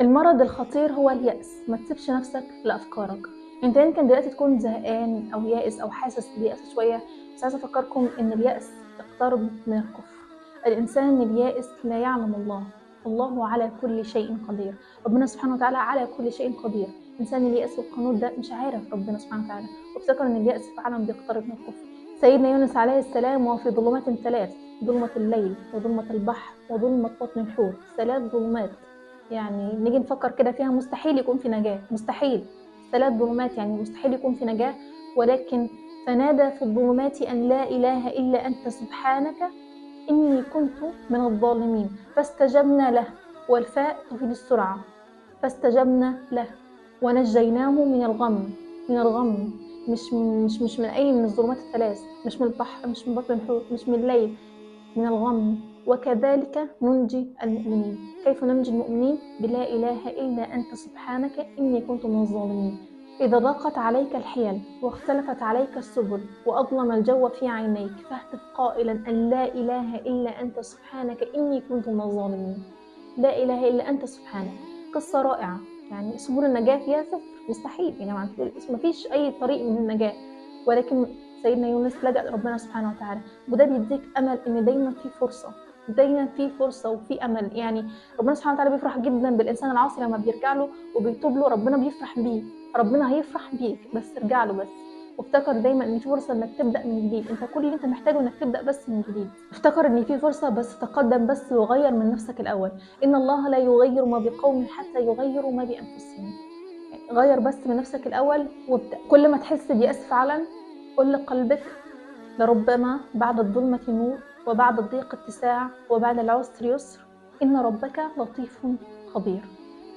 المرض الخطير هو اليأس. ما تسيبش نفسك لأفكارك. انت يمكن دلوقتي تكون زهقان او يائس او حاسس بيأس شوية، بس عايزة افكركم ان اليأس اقترب من الكفر. الانسان اليائس لا يعلم الله، الله على كل شيء قدير، ربنا سبحانه وتعالى على كل شيء قدير. الانسان اليائس والقنوط ده مش عارف ربنا سبحانه وتعالى، وافتكر ان اليأس فعلا بيقترب من الكفر. سيدنا يونس عليه السلام وهو في ظلمات ثلاث، ظلمة الليل وظلمة البحر وظلمة بطن الحوت، ثلاث ظلمات. يعني نيجي نفكر كده فيها، مستحيل يكون في نجاة، مستحيل. ثلاث ظلمات يعني مستحيل يكون في نجاة، ولكن فنادى في الظلمات أن لا إله إلا أنت سبحانك إني كنت من الظالمين، فاستجبنا له، والفاء تفيد السرعة، فاستجبنا له ونجيناه من الغم، من الغم، مش من أي من الظلمات الثلاث، مش من البحر، مش من بطن الحوت، مش من الليل، من الغم. وكذلك ننجي المؤمنين. كيف ننجي المؤمنين؟ بلا إله إلا أنت سبحانك إني كنت من الظالمين. إذا ضاقت عليك الحيل واختلفت عليك السبل وأظلم الجو في عينيك، فاهتف قائلا أن لا إله إلا أنت سبحانك إني كنت من الظالمين. لا إله إلا أنت سبحانك. قصة رائعة، يعني سبل النجاة فيها صفر، مستحيل يا جماعة، مفيش أي طريق من النجاة، ولكن سيدنا يونس لجأ لربنا سبحانه وتعالى، وده بيديك أمل إن دايما في فرصة، دايما في فرصة وفي أمل. يعني ربنا سبحانه وتعالى بيفرح جدا بالإنسان العاصي لما بيرجع له وبيتوب له، ربنا بيفرح بيه، ربنا هيفرح بيك، بس ارجع له بس. وافتكر دايما ان في فرصة انك تبدا من جديد، انت كل اللي انت محتاجه انك تبدا بس من جديد. افتكر ان في فرصة، بس تقدم بس وغير من نفسك الاول. ان الله لا يغير ما بقوم حتى يغيروا ما بانفسهم. غير بس من نفسك الاول وابدا. كل ما تحس بيأس فعلا قل لقلبك لربما بعد الظلمة نور، وبعد الضيق اتساع، وبعد العسر يسر، إن ربك لطيف خبير.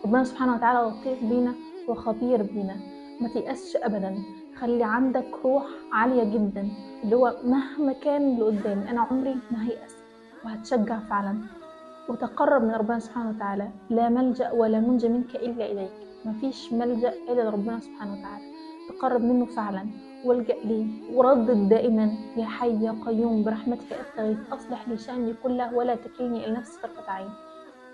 ربنا سبحانه وتعالى لطيف بينا وخبير بينا. ما تيأسش أبدا، خلي عندك روح عالية جدا، اللي هو مهما كان اللي قدامي أنا عمري ما هيأس، وهتشجع فعلا. وتقرب من ربنا سبحانه وتعالى، لا ملجأ ولا منجى منك إلا إليك، مفيش ملجأ إلا لربنا سبحانه وتعالى. تقرب منه فعلا والجأ ليه، وردد دائما يا حي يا قيوم برحمتك أستغيث، أصلح لي شأني كله ولا تكلني إلى نفسي طرفة عين.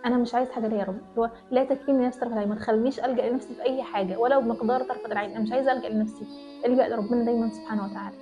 أنا مش عايز حاجة ليا يا رب، هو لا تكلني لنفسي طرفة عين، ما تخلينيش ألجأ لنفسي في أي حاجة ولو بمقدار طرفة العين، أنا مش عايزة ألجأ لنفسي، ألجأ لربنا دايما سبحانه وتعالى.